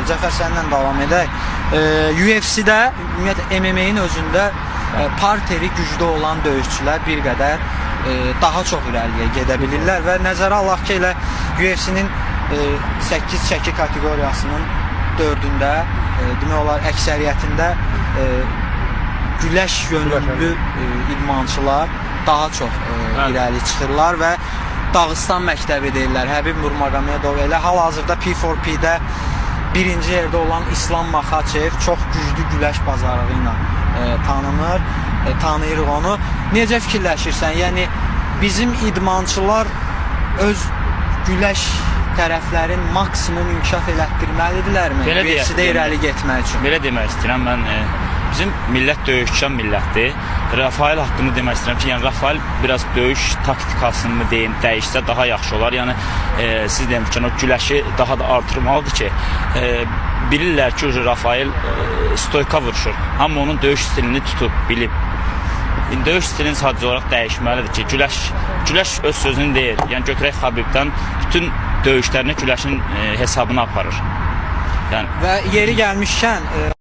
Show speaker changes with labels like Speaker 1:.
Speaker 1: Cəfər, səndən davam edək. UFC-də, ümumiyyətlə MMA-nin özündə parteri güclü olan döyüşçülər bir qədər daha çox irəliyə gedə bilirlər və nəzərə alaq ki, elə UFC-nin 8 çəki kateqoriyasının 4-ündə, demək olar əksəriyyətində güləş yönümlü idmançılar daha çox irəli çıxırlar və Dağıstan məktəbi deyirlər. Həbib Nurmagomedov elə hal-hazırda P4P-də birinci yerdə olan İslam Maxaçev çox güclü güləş bacarığı ilə tanınır, tanıyırıq onu. Necə fikirləşirsən? Yəni bizim idmançılar öz güləş tərəflərin maksimum inkişaf elətdirməlidirlərmi?
Speaker 2: Belə deyək,
Speaker 1: UFC-də irəli getmək üçün.
Speaker 2: Belə demək istəyirəm mən, bizim millət döyüşkən millətdir. Rafael haqqında demək istəyirəm ki, yəni Rafael biraz döyüş taktikasını mı deyim, dəyişsə daha yaxşı olar. Yəni siz demişkən o güləşi daha da artırmalıdır ki, bilirlər ki, Rafael stoyka vuruşur. Amma onun döyüş stilini tutub, bilib. İndi döyüş stilini sadəcə olaraq dəyişməlidir ki, güləş öz sözünü deyir. Yəni götürək Xabibdən, bütün döyüşlərini güləşin hesabına aparır. Yəni
Speaker 1: Və yeri gəlmişkən